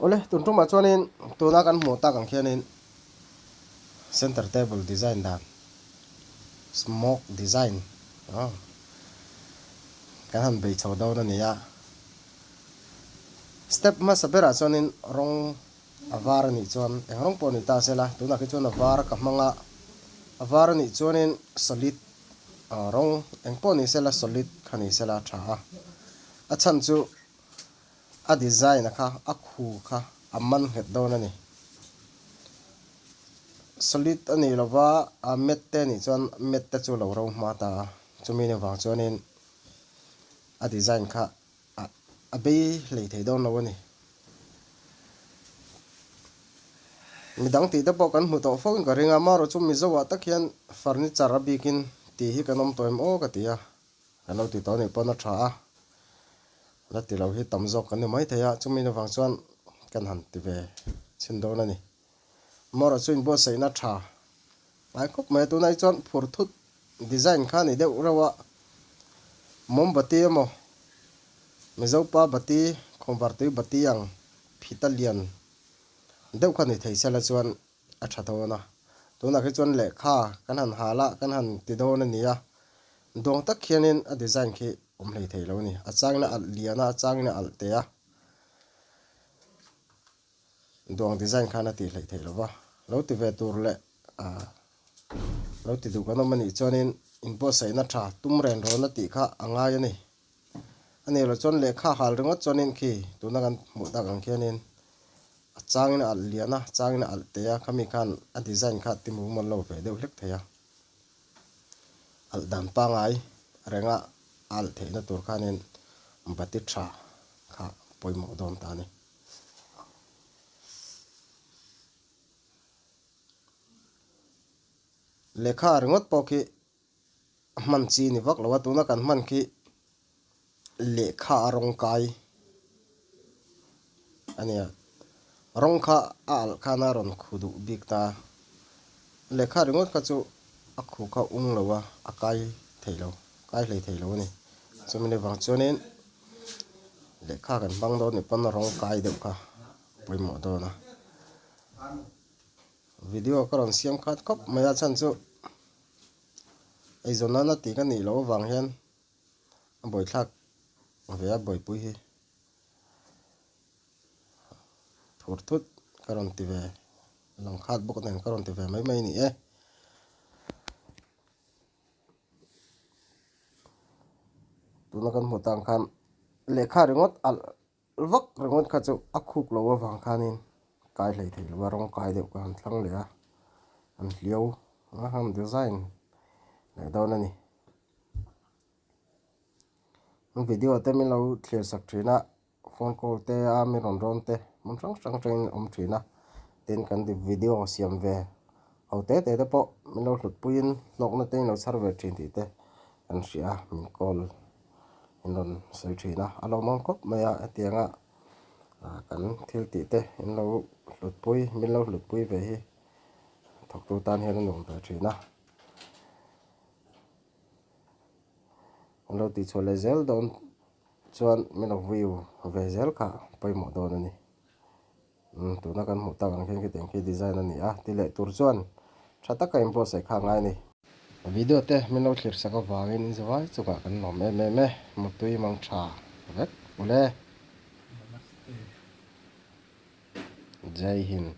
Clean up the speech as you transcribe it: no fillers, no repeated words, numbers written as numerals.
Awle tun tumah chuanin tuna kan hmuh tak ang khianin center table design dan smoke design aw kan han bei chho dawn a ni a. Step hmasa berah chuanin rawng a var a nih chuan eng rawng pawh ni ta sela tunah khi chuan a var ka hmang a, a var a nih chuanin solid rawng eng pawh ni sela solid kha ni sela a tha a, a chhan chu a design a kha a khu kha a man nghet dawn a ni. Solid a nih lova a mat te a nih chuan mat te chu a lo ro hma ta a, chumi ni vang chuanin a design kha a bei hlei thei dawn lo a ni. Midang tih te pawh kan hmu tawh fo in ka ring a, amaherawh chu Mizo ah tak hian furniture a bikin tih hi kan awm tawh em aw ka ti a, kan lo ti tawh anih pawn a tha a, la ti lo hi tam zawk kan ni maithei a, chumi avang chuan kan han ti ve chhin dawn a ni. Amaherawh chu inbuatsaihna tha ngai khawp mai a, tunah hi chuan phur thut design kha a ni deuh reuh a, mawmbati emaw Mizopa bati khawnvartui bati ang phita lian deuh kha ni thei sela chuan a tha dawn a. Tunah khi chuan lehkha kan han hal a, kan han ti dawn a ni a. Duang tak khianin a design khi awm hlei thei lo a ni. A changin a alh lian a, a changin a alh teh a. Duang design khan a tih hleih theih lo va. Lo ti ve tur leh ah lo ti duh kan awm a nih chuanin inbuatsaihna tha tum ren rawn a tih kha a ngai a ni. A nih loh chuan lehkha hal ringawt chuanin khi tuna kan hmuh tak ang khianin a changin a alh lian a, a changin a alh teh a, khami khan a design kha ti mumal lo ve deuh hlek thei a. Alh dan pangai renga a alh theihna tur khanin bati tha kha pawimawh dawn ta a ni. Lehkha ringawt pawh khi a hman chi ni vak lo a tuna kan hman khi lehkha a rawng kai a nia rawng kha a alh khan a rawn khu duh bik ta a lehkha ringawt kha chu a khu kha ung lo a a kai thei lo kai hlei thei lo a ni chumi ni vang chuanin lehkha kan hmang dawn nih pawn rawng kai deuh kha pawimawh dawn a. Video ka rawn siam khat khawp mai a chhan chu Eizawn nana tih ka nih loh avang hian a buaithlak ve a buaipui hi phur thut ka rawn ti ve lang khat bawk nen ka rawn ti ve mai mai a ni e. Tuna kan hmuh tang khan lehkha ringawt alh vak ringawt kha chu a khuk loh avang khanin kai hlei thei lo a rawng kai deuh ka han thlang leh a an hliau a han design leh dawn a ni video te min lo thlir sak thin a phone call te a mi rawn rawn te hmun hrang hrang atangin a awm thin a tin kan video siam ve ho te te te pawh min lo hlut puiin hlawkna te in lo chhar ve thin tih te kan hria a min call. In rawn sawi thin a a lawmawm khawp mai a hetianga ah kan thil tih te in lo hlutpui min lo hlutpui ve hi thawktu tan hian a nuam ve thin a an lo tihchhuah leh zel dawn chuan min lo view ve zel kha pawimawh dawn a ni. Umm tuna kan hmuh tak ang khian khitiang khi design a ni a ti leh tur chuan tha taka inbuatsaih kha a ngai a ni. Video te min lo thlir sak avangin in zavai chungah kan lawm em em e, mutui mang tha vek ule. Jai Hind.